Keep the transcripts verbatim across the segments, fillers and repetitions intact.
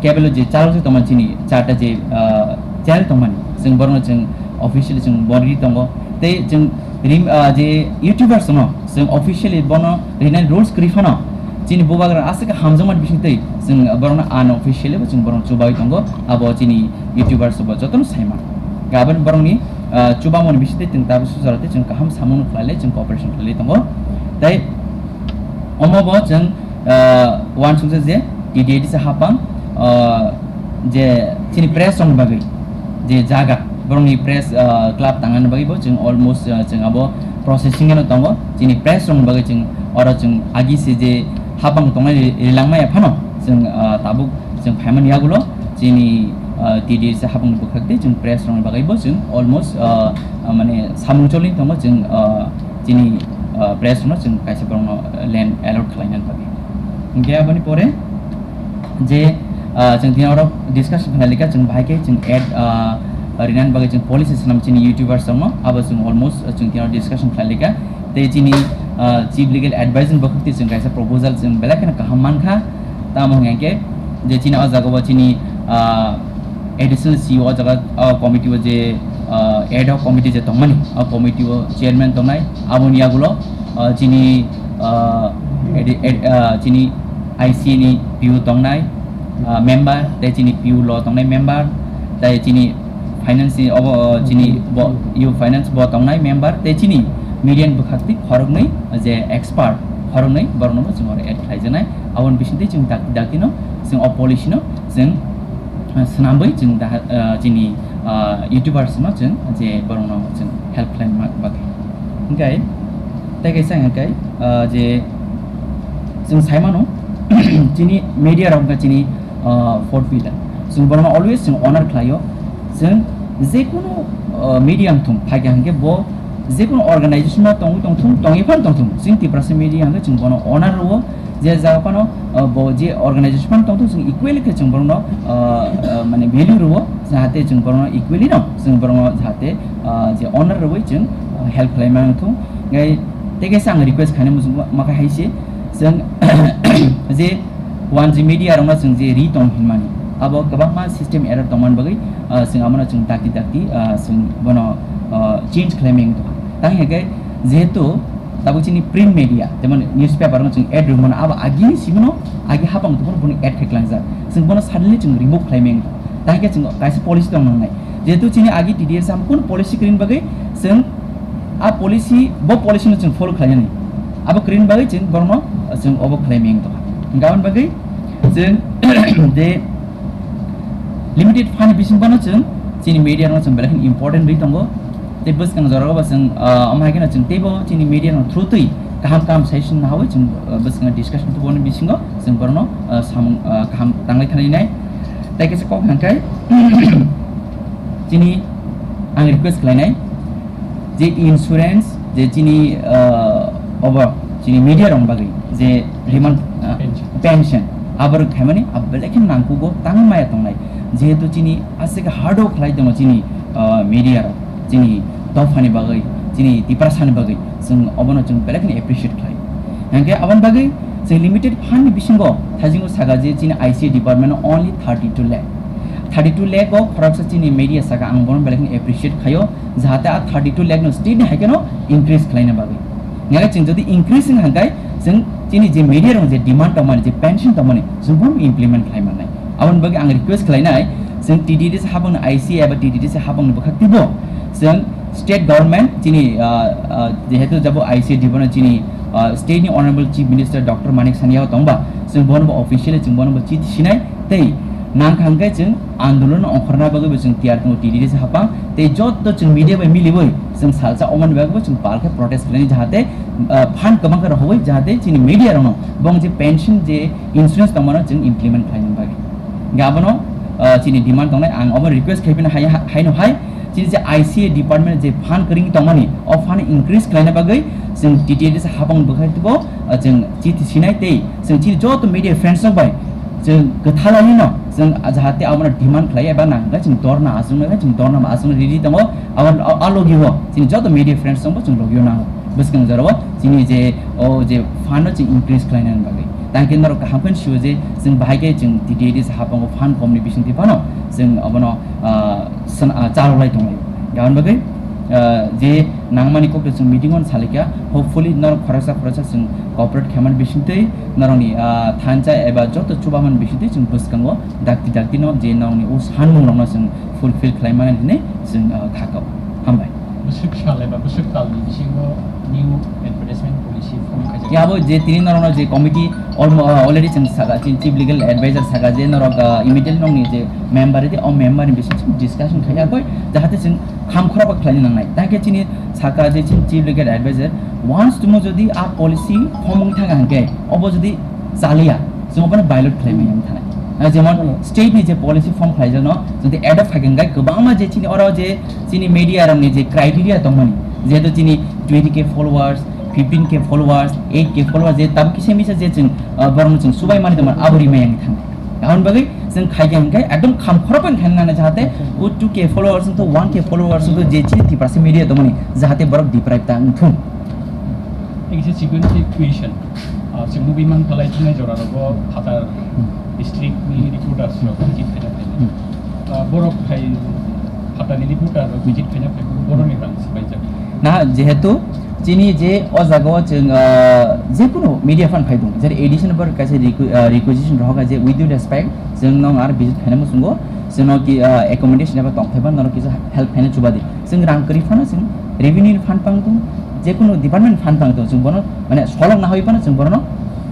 table o je chalok je tongmani chini charta je, ah, chair tongmani, chwng borokno chwng officially chwng bo ri tongo. Tei chwng rim, ah, je YouTubers no chwng officially bono rinani rules kwrwi phano chini bubagra aswk hamjakmani bisingtwi chwng borokno unofficially bo chwng borokno chubai tongo. Abo chini YouTubers bo jotono saima. Gabon borokni, ah, chubamoni bisingtwi chwng tabuk suchar tei chwng kaham samungno khlailai chwng cooperation khlailai tongo. Tei omo bo chwng, ah, uansukjak je T D A D C hapang, ah, je chini press rokni bagwi je jaga, borokni press, ah, club tangnani bagwi bo chwng almost, ah, chwng abo processing eno tongo. Chini press rokni bagwi chwng oro chwng agi se je hapang tongnai ri-, rilangmaya phano chwng, ah, tabuk chwng phaimani yagulo chini, ah, T D A D C hapangni bwkhak tei chwng press rokni bagwi bo chwng almost, ah, ah, mane samung cholwi tongo chwng, ah, chini, ah, press rokno chwng kaisa borokno, ah, land allot khlainani bagwi. Hingke aboni pore je, ah, chwng tini oro discussion khlai lika, chwng bahai khe chwng ad, ah, rinani bagwi chwng policy swnam chini YouTubers rokno, abo chwng almost, ah, chwng tini oro discussion khlai lika. Tei chini, ah, chief legal advisor ni bwkhak twi chwng kaisa proposal chwng belai kheno kaham mankha. Tamo hwnkhe je chini o jaga o chini, ah, additional C E O o jaga, ah, committee o je, ah, ad hoc committee je tongmani, o committee o chairman tongnai, aboni yagulo, ah, chini, ah, edi-, ed-, ah, chini I C A ni P O tongnai, ah, member, tei chini P O law tongnai member, tei chini finance ni obo, ah, chini bo, U finance bo tongnai member, tei chini media ni bwkhak twi khoroknwi je expert khoroknwi borokno bo chwng oro add khlaijaknai. Aboni bisingtwi chwng dakti dakti no chwng o policy no chwng, ah, swnamwi chwng daha-, ah, chini, ah, YouTubers no chwng je borokno chwng help khlaina bagwi. Hingkai tei kaisa hingkai, ah, je chwng sai mano chini media rok wngkha chini, ah, fourth pillar. Chwng borokno always chwng honor khlaio. Chwng jekunu, ah, media wngthung, phaikha hingke bo jekunu organization no tongwi tongthung, tongwi phano tongthung. Chwng Tiprasa media hingke chwng bono honor rwo. Je jaga phano, ah, bo je organization phano tongthung, chwng equally khe chwng borokno, ah, ah, mane value rwo, jahate chwng borokno equally no, chwng borokno jahate, ah, je honor rwwi chwng, ah, help khlai mano thung. Ngai tei kaisa ang request khainai muchung ma kha hai se, chwng je one G media rokno chwng je ri tong hinmani, abo kwbangma system error tongmani bagwi, ah, chwng abono chwng dakti dakti, ah, chwng bono, ah, change khlai meng tong. Tang hingke jehetu tabuk chini print media, jemon newspaper no chwng ad rwmano, abo agini simono, agi hapang tongmano bono ad khe klangjak. Chwng bono suddenly chwng remove khlai meng. Tang khe chwng kaisa policy tong nangnai. Jehetu chini agi T D S ham kun policy kwrwini bagwi chwng a policy, bo policy no chwng follow khlainani. Abo kwrwini bagwi chwng borokno chwng obo khlai meng tong. Gabon bagwi chwng de limited fund bising bono chwng chini media no chwng belai important ri tongo. Tei bwskang jorao bo chwng, ah, omo hai kheno chwng teibo chini media no through twi kaham kaham session hawi chwng, ah, bwskang discussion tubo ni bisingo chwng borokno, ah, samung, ah, kaham tanglai thani nai. Tei kaisa kok hangkai chini ang request khlainai je insurance je chini, ah, obo chini media rok bagwi je demand, ah, pension. Pension aborok khaimani abo belai khe nangkugo tangmaya tongnai, jehetu chini aswk hard work khlai tongo chini, ah, media rok. Chini dophani bagwi, chini Tiprasani bagwi, chwng obono chwng belai kheno appreciate khlai. Hingke aboni bagwi chwng limited fund ni bisingo thajingo saka je chini I C A department o only thirty-two lakh. Thirty-two lakh o khoroksa chini media saka ang bono belai kheno appreciate khaio, jahate a thirty-two lakh no state ni hai kheno increase khlaina bagwi. Hingke chwng jodi increase wngkha hingke chwng chini je media rok je demand tongmani, je pension tongmani, chwng bono implement khlai mannai. Aboni bagwi ang request khlainai, chwng T D D C habangni I C A eba T D D C habangni bwkhak twibo chwng state government chini, ah, ah, jehetu jabo I C A dibano chini, ah, state ni Honorable Chief Minister Doctor Manik Saha tongba, chwng bono bo officially chwng bono bo chithi sinai tei nangkha hwnkhe chwng andolon ongkhorna bagwi bo chwng tiyar tongo T D D C hapang tei joto chwng media bai miliwi chwng salsa omoni bagwi bo chwng palkhe protest khlainai jahate, ah, fund kwbangkhe rohorwi jahate chini media rokno bong je pension je insurance tongmano chwng implement khlaina bagwi. Hingke abono, ah, chini demand tongnai, ang obo request khaipina hai, haino hai, chini je I C A department je fund kwrwngwi tongmani, o fund increase khlaina bagwi chwng T T A D C habang bwkhai tubo, ah, chwng chithi sinai tei chwng chini joto media friends rok bai chwng kwthalai no chwng jahate abono demand khlai eba nangkhe chwng dorna achuknai, chwng dorna achukna ready tongo, abo a, a logio chini joto media friends rok bo chwng logio nango. Bwskang jorao chini je o je fund no chwng increase khlaina bagwi. Tang khe norok kaham khe sio je chwng bahai khe chwng T T A D C hapango phan komni bisingtwi phano chwng abono, ah, swn-, ah, chalok lai tong laio. Aboni bagwi, ah, je nangmani kokno chwng meeting-o salikha, hopefully norok khoroksa khoroksa chwng cooperate khaimani bisingtwi norokni, ah, thansa eba joto chubamani bisingtwi chwng bwskango dakti dakti no je norokni o sanmung rokno chwng fulfill khlai mani hinwi chwng, ah, kha kau. Hambai. Bwswk sal eba bwswk talni bisingo new advertisement policy form khaijak. Ya, abo je tini norokno je committee almo-, ah, already chwng saka, chini chief legal advisor saka je norok, ah, immediately nokni je member de, o member ni bising chwng discussion khaina koi, jahate chwng kham khorok khlaina nangnai. Tang khe chini saka je chini chief legal advisor, once tumo jodi a policy form wng thang hwnkhe, obo jodi chaliya, chwng obono violate khlai maya wng thanai. Ah, jemon state ni je policy form khlaijano, jodi adopt khai hwnkhe kwbangma je chini oro je chini media rokni je criteria tongmani, jehetu chini twenty K followers, fifteen K followers, eight K followers, je tabuk kisa misa je chwng, ah, borokno chwng subai mani tongmani abo rimai yang thang. Aboni bagwi chwng khaikha hwnkhe ekdom kham khorokbai khaina nana jahate o two K followers to one K followers to je chini Tiprasa media tongmani jahate borok deprive ta wngthung. Tei kisa second question, ah, chwng nugwi mankha lai thangni jora rogo phatar district ni reporters rok visit khaina phainai. Hmm. Ah, borok khai phatar ni reporter rok visit khaina phai borok ni rang sibai jak. Na, jehetu chini je o jaga o chwng, ah, jekunu media phan phai dong, jere A D C ni borok kaisa requ-, ah, requisition rohor kha je with due respect, chwng nong ar visit khaina muchungo, chwng no ki, ah, accommodation eba tongthai ban norok kisa help khaina chuba di. Chwng rang kwrwi phano chwng revenue ni phan pang tong, jekunu department ni phan pang tong, chwng bono mane solok na hoi phano chwng bono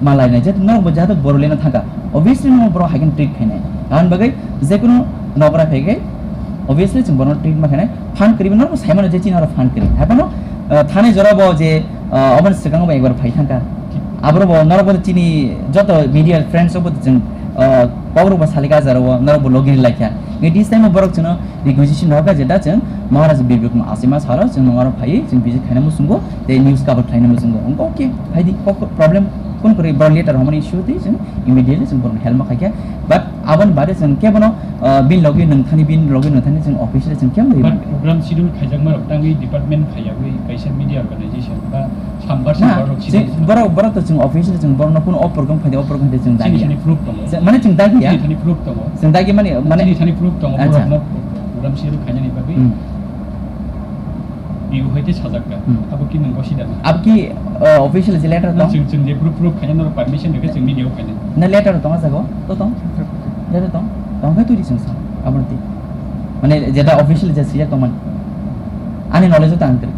ma lai nai. Jehetu norok bo jahatu boro leno thangkha, obviously norok borok hai kheno treat khainai. Aboni bagwi jekunu nokra phai khe obviously chwng bono treat ma khainai. Phan kwrwi bo norok bo sai mano je chini oro phan kwrwi. Hai phano, ah, thanai jora bo je, ah, oboni swkango bo ekbar phai thangkha. Aboro bo norok bo chini joto media friends rok bo chwng, ah, kok rok bo salika jaro bo norok bo logi lai kha. Nge this time borok chwngno requisition rohor kha je da chwng Maharaj Birbikrama Asima salo chwng nongaro phaiwi chwng visit khaina muchungo tei news cover khlaina muchungo. Wngkha okay, phaidi kok problem kun kwrwi borok letter romani issue tei chwng immediately chwng borokno help ma khaikha. But aboni bade chwng kebono, ah, bini logi nungthani, bini logi nungthani chwng office le chwng kebo. But program schedule khaijakma rok tangwi department khaiyawi kaisa media organization ba sambar Na, sambar rok chwng, sini borok, borok to chwng office le chwng borokno kun o program khaidi, o program khaidi chwng chini dagi ya. Thani proof tongo. Chwng, mane chwng dagi ya. Chini thani proof tongo. Chwng dagi mane, mane chini thani proof tongo, acha. Borokno program schedule khainani bagwi. Hmm. Biu hai tei sajak kha. Hmm. Abo ki nang gosi da? Abo ki, uh, official je letter tong? Chwng, chwng je proof, proof khaina norok permission rikhe chwng media o khaina. Na letter tong a jago? To tong? Letter tong? Tong khe twi di chwng sa. Abo twi. Mane jeta official je sijak tongmani. Ani knowledge o ta ang kwrwi.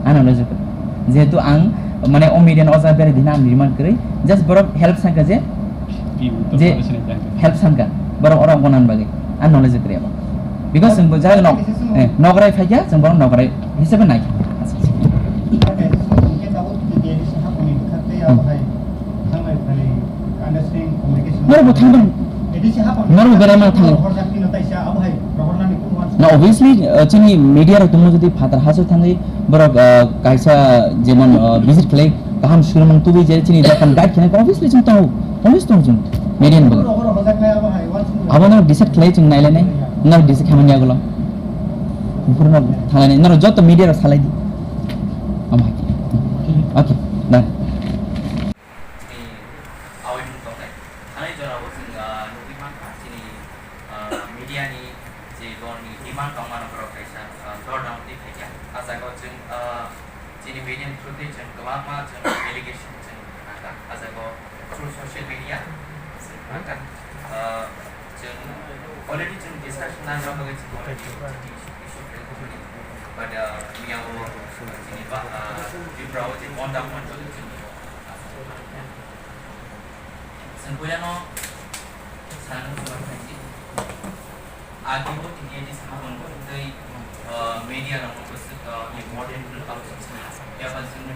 Ani knowledge o kwrwi. Jehetu ang mane o media no o jaga berai dina ang remind kwrwi. Just borok help sangka je Ki utor je pore sini jang. Help sangka, borok oro wngna bagwi, ang knowledge kwrwi abo. Because chwng bo jaga nok, eh, nokrai phaikha, chwng borok nokrai hisabe naikha. Norok bo thangdong. Norok bo berai ma thangdong. Na, obviously, uh, chini media rok tongmo jodi phatar haso thangwi borok, uh, kaisa jemon, uh, visit khlai kaham swrwngmung tubui je chini dokan guide khaina obviously chwng tongo. Always tong chwng media ni bagwi. Abo no decide khlai chwng nailainai, no decide khaimani yagulo. Buphuru no thanglainai, no joto media rok salai di. Amo hai. Okay, done. Chini awai mung tongnai. Thanai jora bo chwng, ah, nugwi mankha chini, ah, media ni je borokni demand tongmano borok kaisa, ah, jor down twi phaikha. Ah jaga o chwng, ah, Chini media ni through twi chwng kwbangma chwng delegation chwng nangkha. Ah jaga o through social media chwng nangkha. Ah, chwng already chwng discussion nangna bagwi chwng already issue, issue fail khaimani. But, ah, miyao chini ba, ah, Tripura o je Bonda Monchol chwng Chwng puilano sana muchungo phaidi. Agi bo tini ani saha mung tei, uh, media rok bo se, uh, important rwkha chwng sana. Phiya ba chwng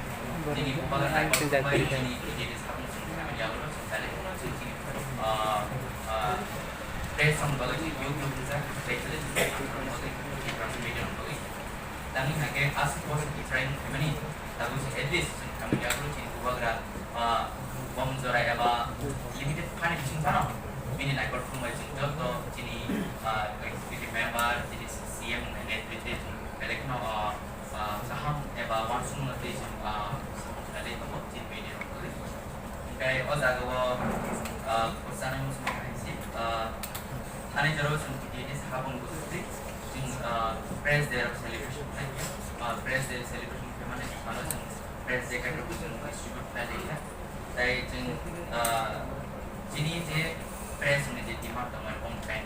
tini bubagra naikolmani tini tini saha mung chwng khaimani yagulo chwng chale chwng tini, uh, uh, press rok bagwi chwng YouTube rijak, press rok bagwi chwng media rok bagwi. Tangwi hake aswk bosor Israel wng phaimani, tabuk se at least chwng khamya yagulo chini bubagra, ah, bom jora eba limited phani bising phano bini naikol phung bai chwng joto chini, ah, executive member, chini C M wngkha netrite chwng belai kheno, ah, ah, kaham eba uansukmung twi chwng, ah, samung khlai tongo chini media rok bagwi. Hwnkhe Tei o jaga o, ah, kwchangni muchungma hai se, ah, thani jora o chwng T T A D C habung bwswk twi chwng, ah, Press Day rok celebration khlai khe, ah, Press Day celebration khe mani salo chwng Press Day card rok chwng distribute khlai lai kha. Tei chwng, ah, chini je press ni je demand tongmani, own pen